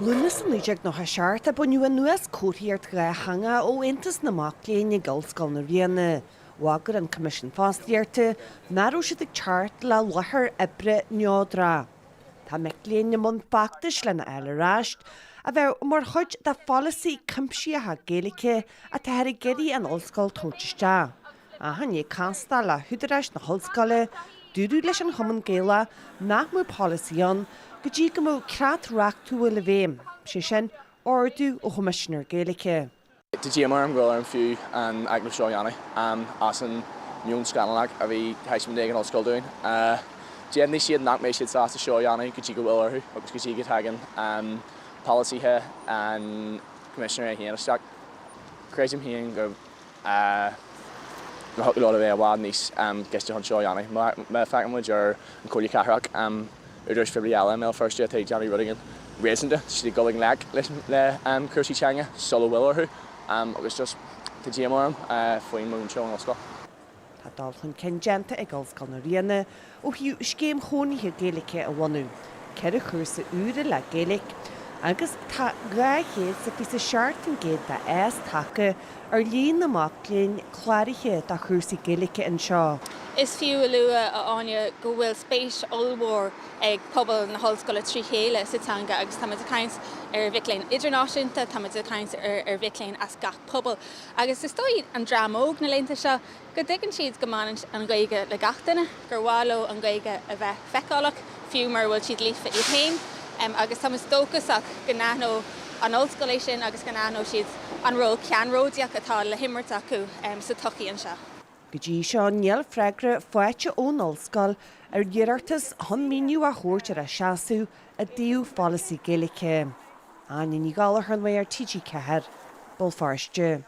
Lúnasa 1997 a baineadh anuas comharthaíocht dhátheangach ó Aontas na Mac Léinn ag Ollscoil na Ríona. Bhagair an Coimisiún Fostaíochta nach raibh siad ag teacht le láthair oibre neodrach. Tá mic léinn i mbun feachtais lena fháil ar ais, a bheadh mar chuid de pholasaí cuimsitheach Gaeilge atáthar ag iarraidh an ollscoil tabhairt isteach. Ach i ndiaidh cástáil le húdaráis na hollscoile, dúradh leis an Chumann Gaelach nach mbeadh polasaí ann go dtí go mbeadh creat reachtúil i bhfeidhm, sé sin, ordú ó Choimisinéir Gaeilge. Tá díomá orm go bhfuil orm fiú an agallamh seo a dhéanamh as an meon scannalach a bhí taispeánta ag an ollscoil dúinn. Dheimhnigh siad nach mbeidh siad sásta seo a dhéanamh go dtí go bhfuil orthu agus go dtí go dtagann polasaithe an Choimisinéir é féin isteach. Creidim féin go. Go thiocfadh leo a bheith i bhfad níos gaiste chun seo a dhéanamh. Má féachann muid ar an Chomhairle Cathrach, údaráis phoiblí eile i mBéal Feirste atá ag déanamh rud éigin réasúnta, tá siad ag dul i ngleic le cúrsaí teanga sula bhfuil orthu agus just tá díomá orm faoin meon seo ón ollscoil. Tá dul chun cinn déanta ag Ollscoil na Ríona ó thaobh scéim chónaithe Gaeilge a bhunú, 4 chúrsa úra le Gaeilge agus tá 227% de fhás tagtha ar líon na mac léinn cláraithe do chúrsaí Gaeilge anseo. Is fiú a lua, a Áine, go bhfuil spéis ollmhór ag pobal na hollscoile trí chéile sa teanga agus táimid ag caint ar mhic léinn idirnáisiúnta, táimid ag caint ar mhic léinn as gach pobal. Agus is dóigh, an dream óg na laethanta seo, go dtuigeann siad go mbaineann an Ghaeilge le gach duine, gur mhaith leo an Ghaeilge a bheith feiceálach, fiú mura bhfuil siad líofa iad féin. Agus táimid dóchasach go n-aithneoidh an ollscoil é sin agus go n-aithneoidh siad an ról ceannródaíoch atá le himirt acu sa tsochaí anseo. Go dtí seo níl freagra faighte ón ollscoil ar iarratas chun míniú a thabhairt ar a seasamh i dtaobh pholasaí Gaeilge. Áine Ní Ghallchóir, Nuacht TG4, Béal Feirste.